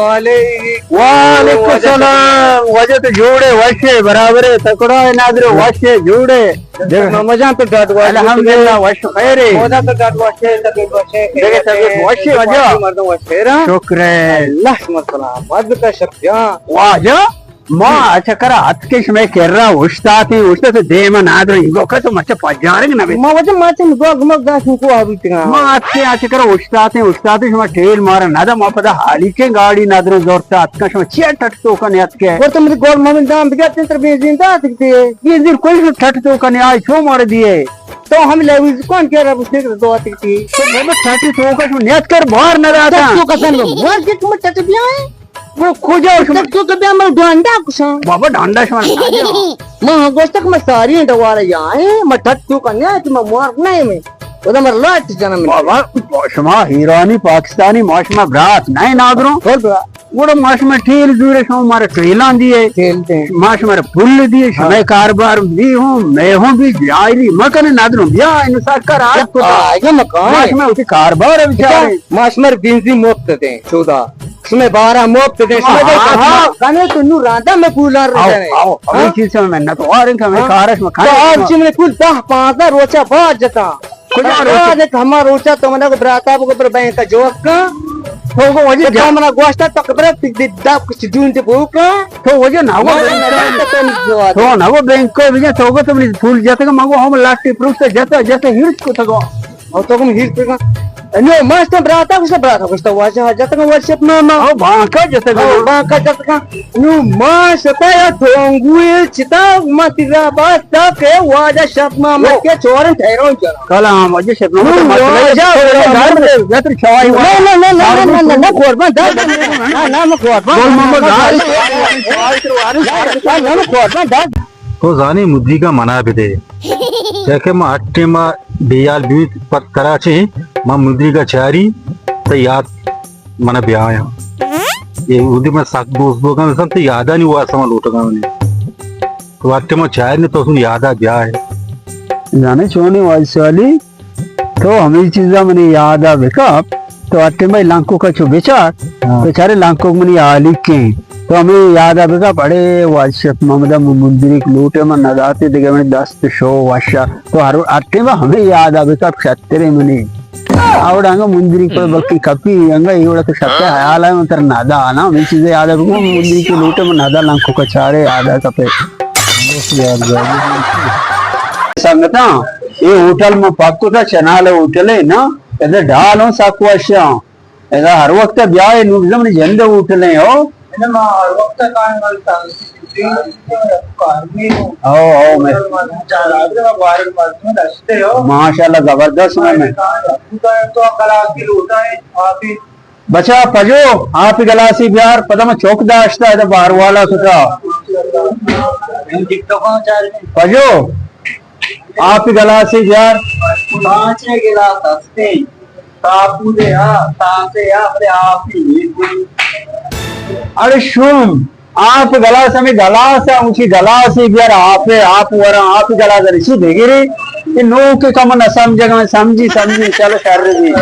وعلیکم السلام۔ واجہ تو جوڑے، وشے، برابرے، تکڑا ہے نادرو، وشے، جوڑے۔ مجان تو ڈاڈ واش۔ الحمدللہ، وش خیرے۔ خدا تو ڈاڈ وشے، طبیعت وشے، دیکھے طبیعت وشے، واجہ۔ مردم وشے را۔ شکر ہے۔ اللہ شما سلام۔ واجہ کا شکر جان۔ واجہ، ما اچھا کرا اتکے شمے کرا اوشتاتے، اوشتاتے دیم نادرو، انگو کا تو مچا پجارگ نہ بیت۔ ما واجہ ما چن گو گمک داشت کو آبی تگا۔ ما اتکے اچھا کرا اوشتاتے، اوشتاتے شما ٹیل مارا نہ دا، ما پدا حالی کے گاڑی نادرو زورتا اتکا، شما چیا ٹٹ تو کنے اتکے؟ ورتہ منی گول ممن دام بگیرتیں تر بنزین دات کتے۔ بنزین کوئی ٹٹ تو کنے آئی چو مار دیے۔ تو ہم لیویز کون کہ رب سے دو اتکتی۔ تو بابا ٹٹ تو کا شما نیت کر بار نہ داتا۔ ٹٹ تو کسن مار کے تم ٹٹ بیائے۔ وہ کجا شما؟ ٹٹ تو کبھی ہم ڈانڈا کسان۔ بابا ڈانڈا شما۔ ما گوشتک ما ساری ڈوارا یائیں، ما ٹٹ تو کنے آئی، ما مار نہیں میں۔ خدا مر لاٹ جنم۔ بابا، شما ایرانی، پاکستانی، ما شما برات نہیں نادرو۔ گڑا ما شما ٹیل زورے، شما مارا ٹیلاں دیے۔ ٹیل دیں۔ ما شما را پل دیے، شما کاروبار بھی ہوں، میں ہوں بھی جائلی مکن نادرو۔ بیا انسان کر آج کو۔ آگے مکان۔ ما شما اسی کاروبار بیچارے۔ ما شما را بنزین مفت دیں، چودا۔ شما بارہ مفت دیں، شما ہاں، ہاں۔ کنے تو نو راندا میں پولار رہے۔ آؤ، آؤ، ہمیں چیز سے میں نہ تو آ رہے ہیں کہ ہمیں کارش میں تو کھانے آج چی میں پول دہ پانزدہ روچہ بعد جتا۔ کجا روچ؟ آ، دیکھ، ہما روچا تو منا کو براتا بگو پر بینک کا جواب کا۔ تو کو وجہ تو جا۔ منا گوشتا تو کبر تی دی داب کچھ جون تے بو کا۔ تو وجہ نہ وہ نہ، بینک نہ، کا۔ نہ، تو نہ وہ بینک کو وجہ تو کو تم پھول جاتے کا مگو ہم لاسٹ پروف سے جاتا، جاتا ہیرت کو تگو۔ او تو کم ہیرت کا۔ نو ماسٹر براتا کچھ براتا کچھ تو واجہ جاتا کا ورشپ ماما۔ او بانکا جاتا کا۔ او بانکا جاتا کا۔ نو ما شتا یا ٹونگوئے چتا ما تیرا بات تا کہ واجہ شپ ما مت کے چورن ٹھہرون جنا۔ کلام واجہ شپ ما نو مت واجہ گھر میں گھر چوائی۔ نہ، نہ، نہ، قربان دا۔ نہ، نہ، میں قربان۔ بول محمد دا۔ نہ، نہ، میں قربان دا۔ تو زانی مدری کا منا بدے۔ چہ کہ ما ہر ٹیم بیال بیت پت کراچی، ما مدری کا چاری، تو یاد منا بیایاں۔ اے اودی من سک دوست بوگاں، مثلاً تو یادانی واسطہ من لوٹگاں منی۔ تو ہر ٹیم چاہے نے تو سن یادا بیائے۔ زانے چونے واجہ سوالی، تو ہمے چیزا منی یادا بکپ، تو ہر ٹیم لانکو کا چو بچار، ہاں۔ تو چارے لانکو منی آلی کیں۔ تو ہمے یادا بکپ، اڑے واجہ شپ محمد من مندری لوٹے من نداتے دگہ منی دست شو وشا۔ تو ہر، ہر ٹیم ہمے یادا بکپ، شترے منی۔ آوڑ انگا مندری پر بلکہ کپی، انگا ایوڑا تو شتے خیال ہے، من تر نادا آنا، ہمیں چیزیں یاد ہے، بگو مندری کے لوٹے من نادا لانکو کا چارے یاد ہے کپے۔ سنگتاں، یہ ہوٹل میں پاکو تھا، چنال ہوٹل ہے نا، ادھر ڈھال ہوں ساکو اشیاں، ادھر ہر وقت بیا ہے، نوزم نے جند ہوٹل ہے ہو۔ او، او، میں۔ ماشاءاللہ، زبردست میں، میں۔ بچا، پجو، آپ گلاسی بیار، پدا میں چوک داشتا ہے، بار والا کتا۔ پجو، آپ گلاسی بیار۔ پانچ گلاس ہستے۔ تاپو دے آ، تاسے آ، بلے آپ ہی نہیں۔ اڑے شوم، آپ گلاس، ہمیں گلاس ہے، اونچی گلاس ہی بیار، آپ ہے، آپ ورا، آپ گلاس رسی بگیری۔ کہ نو کے کم نہ سمجھگا، سمجھی، سمجھی، چلو شر بھی۔